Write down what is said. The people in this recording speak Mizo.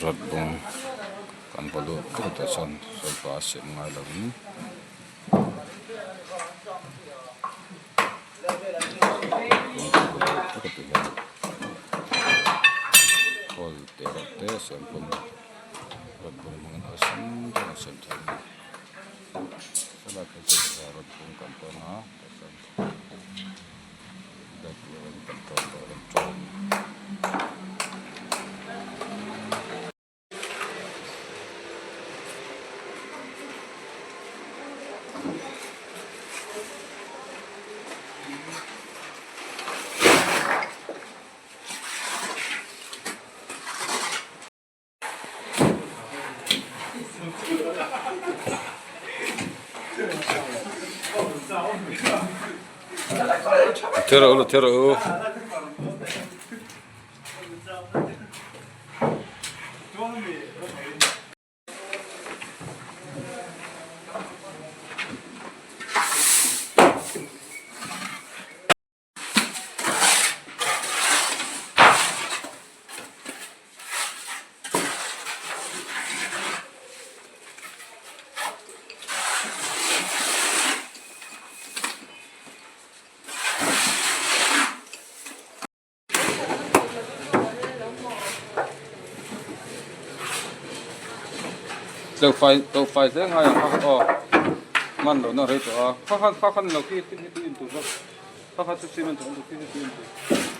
Rod bung kan va lut phut a chuan sawlpa a siam ngai lovin khawl te reuh te a siam pawn rod bung hmangin awlsam deuhin a siam theih a ni helai phei chu rod bung kan tawn a tah chuan Thi rawh u la thi rawh u. Tleu fai tleu fai hle ngai ang kha kha aw hman loh na rei tawh a kha kha kha khan lo khi khi tui in tur zawk kha kha chu cement awm tur khi khi tui in tur.